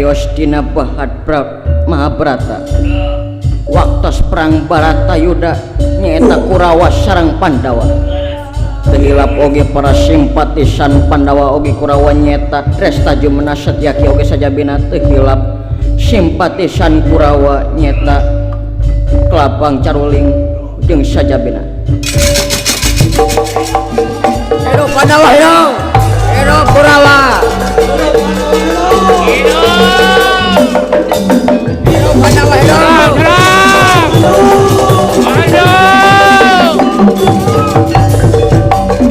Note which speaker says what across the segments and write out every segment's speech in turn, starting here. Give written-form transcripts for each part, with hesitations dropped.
Speaker 1: Cararios dina bahat Mahabharata. Waktos perang Baratayuda nyaeta Kurawa sareng Pandawa. Teu hilap oge para simpatisan Pandawa oge Kurawa nyaeta Dresta Jumena Satyaki oge sajabina. Teu hilap simpatisan Kurawa nyaeta Kelabang Caruling jeung sajabina. Hidup Pandawa hidup. Hidup Kurawa. Hidup Pandawa hidup.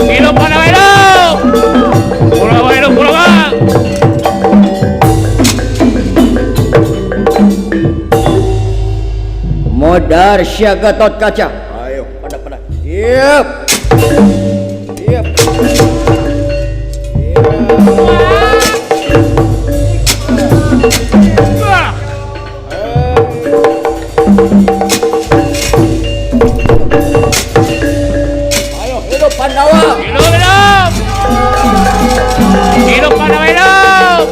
Speaker 2: Hidup Pandawa hidup. Kurawa hidup Kurawa.
Speaker 1: Modar sia Gatot Kaca. Ayo pada pada. Yep. Yep. Ayo hidup Pandawa.
Speaker 2: Hidup hidup. Hidup Pandawa hidup.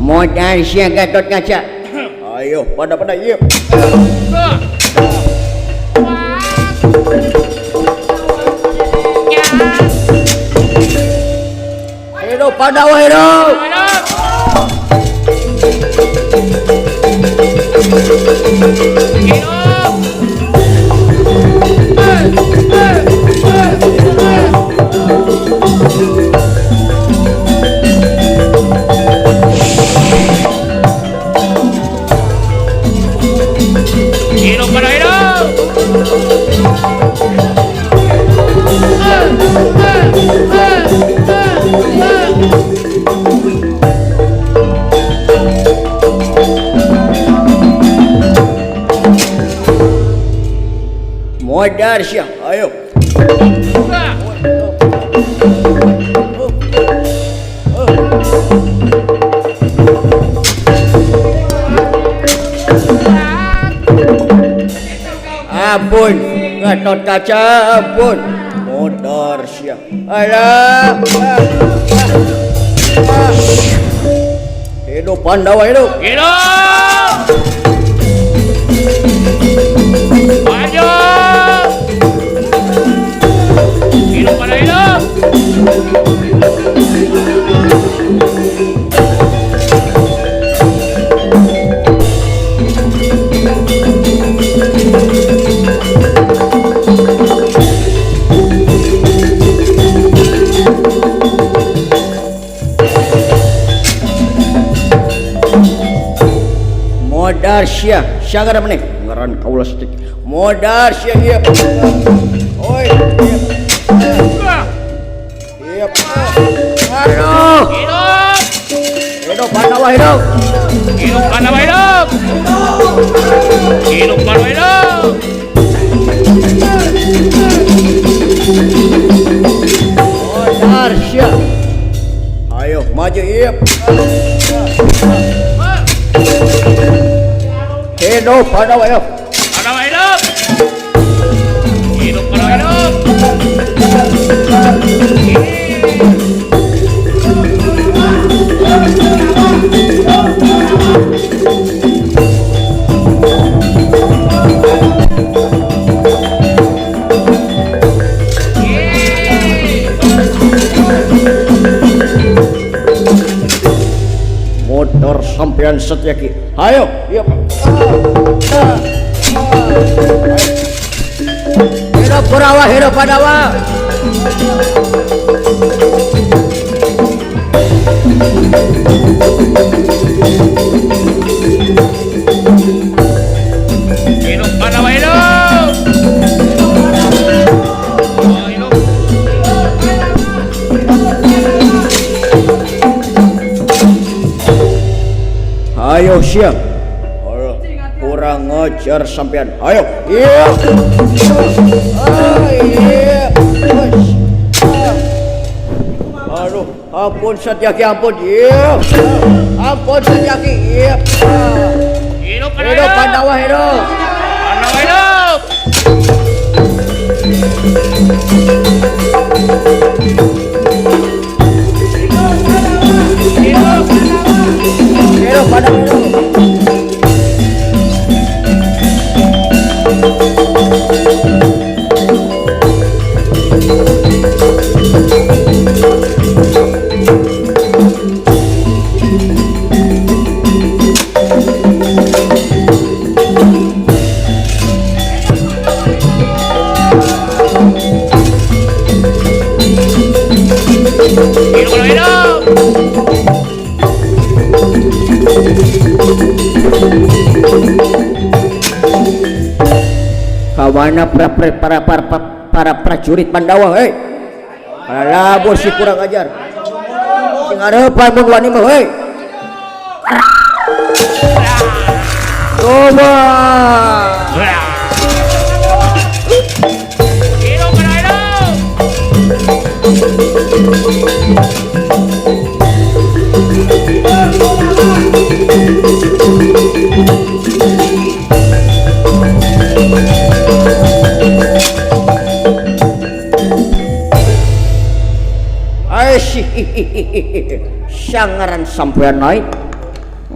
Speaker 1: Modar sia Gatot Kaca. Ayo pada pada. Yep. Hidup Pandawa hidup.
Speaker 2: Hidup Pandawa hidup.
Speaker 1: Modar sia. Ayo. Ampun, Gatot Kaca, ampun. Modar sia. Alah. Hidup Pandawa hidup.
Speaker 2: Hidup. Maju. Hidup Pandawa hidup.
Speaker 1: Modar sia, siaga meneh ngaran kaula saeutik. Modar sia ieu. Oi. Ieu. Aduh.
Speaker 2: Hidup.
Speaker 1: Hidup Pandawa hidup.
Speaker 2: Hidup Pandawa hidup. Hidup Pandawa hidup.
Speaker 1: Modar sia. Ayo maju ieu. Hidup Pandawa hidup.
Speaker 2: Pandawa hidup. Hidup Pandawa hidup.
Speaker 1: Motor sampean Satyaki. Ayo, iya. Hidup Kurawa, hidup Pandawa.
Speaker 2: Hidup Pandawa hidup. Hidup.
Speaker 1: Ayo siap. Kurang ngajar sampean. Ayo. Iya. Iya. Aduh, ampun Satyaki, ampun. Iya. Ampun Satyaki. Iya.
Speaker 2: Hidup
Speaker 1: Pandawa hidup.
Speaker 2: Pandawa hidup.
Speaker 1: Hidup pada hidup. Kawana para prajurit Pandawa, hei. Kalabur si kurang ajar. Sing arepan mun wani mah, hei. Coba. Sangaran sampean naik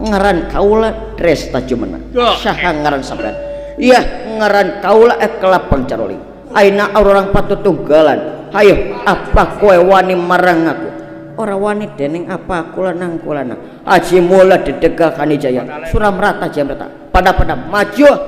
Speaker 1: ngaran kaula Dresta Jumena. Saha ngaran sampean? Iya ngaran kaula Kelapang Caroling. Aina orang patutunggalan. Hayo apa kowe wani marang aku? Ora wani dening apa aku lanang kulana. Aji mula dedega Kanijaya. Suramrata Jamrata. Pada-pada maju.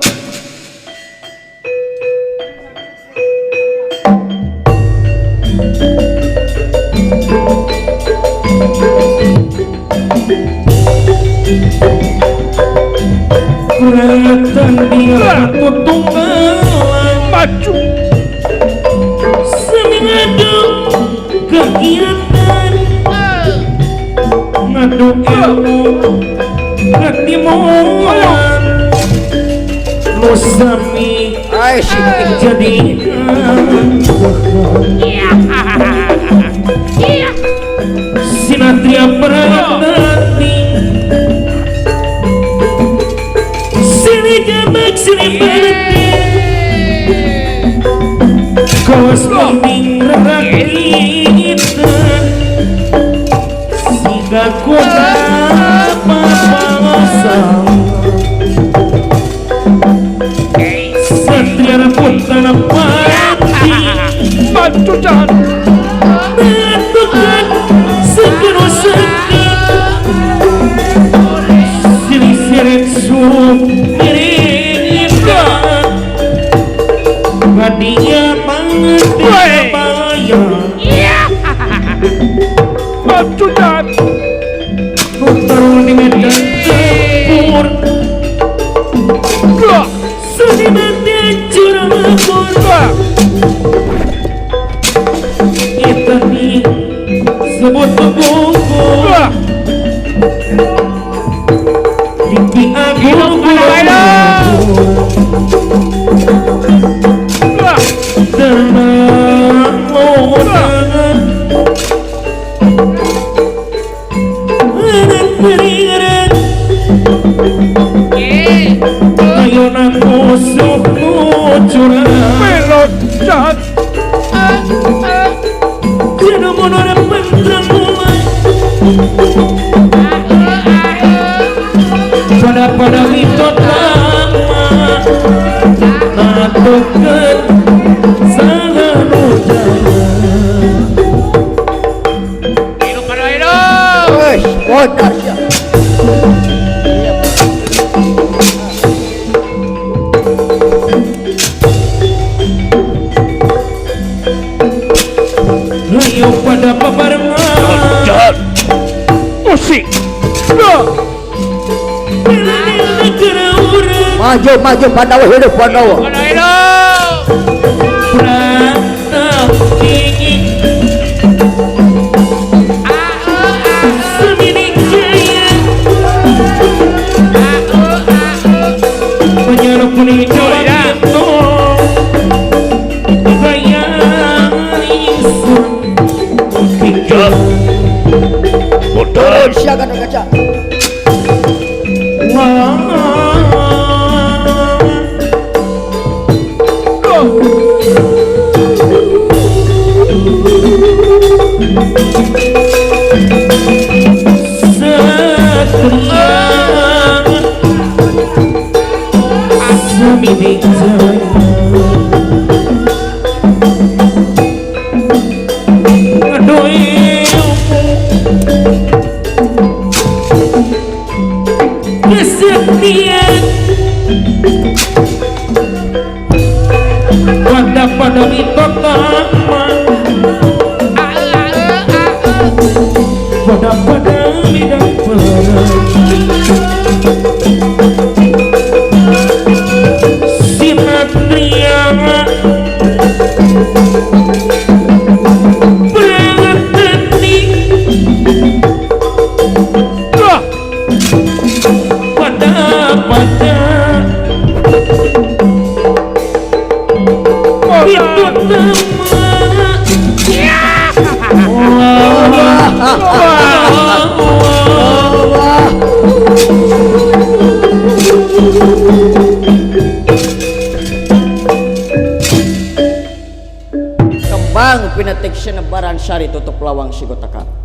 Speaker 2: Maju
Speaker 3: semi kegiatan ngadu ilmu ketimuran lu sami jadi sinatria berhati sini jabak sini berhati kos mending rakitan siga kota papasan satria pun tanah pati
Speaker 2: maju jalan
Speaker 3: bentukan segera seni sini sirit sumirinda Badia banget bayar
Speaker 2: maju jalan
Speaker 3: putar di medan tempur sedih mati curang lebur kita nih sebut pembungkur di agung pada itu lama natukeun saganu jalan
Speaker 2: hidup pada hidup
Speaker 1: wes bodar sia.
Speaker 3: Ayo pada paparengan
Speaker 2: musik
Speaker 1: maju maju Pandawa hidup Pandawa Siaga kaca.
Speaker 3: Miding Jaya. Kesetiaan pada pada itu tama pada pada midang sinatria berhenti pada pada itu teman.
Speaker 1: Kembang pinatik sinebaran sari tutup lawang sigotaka.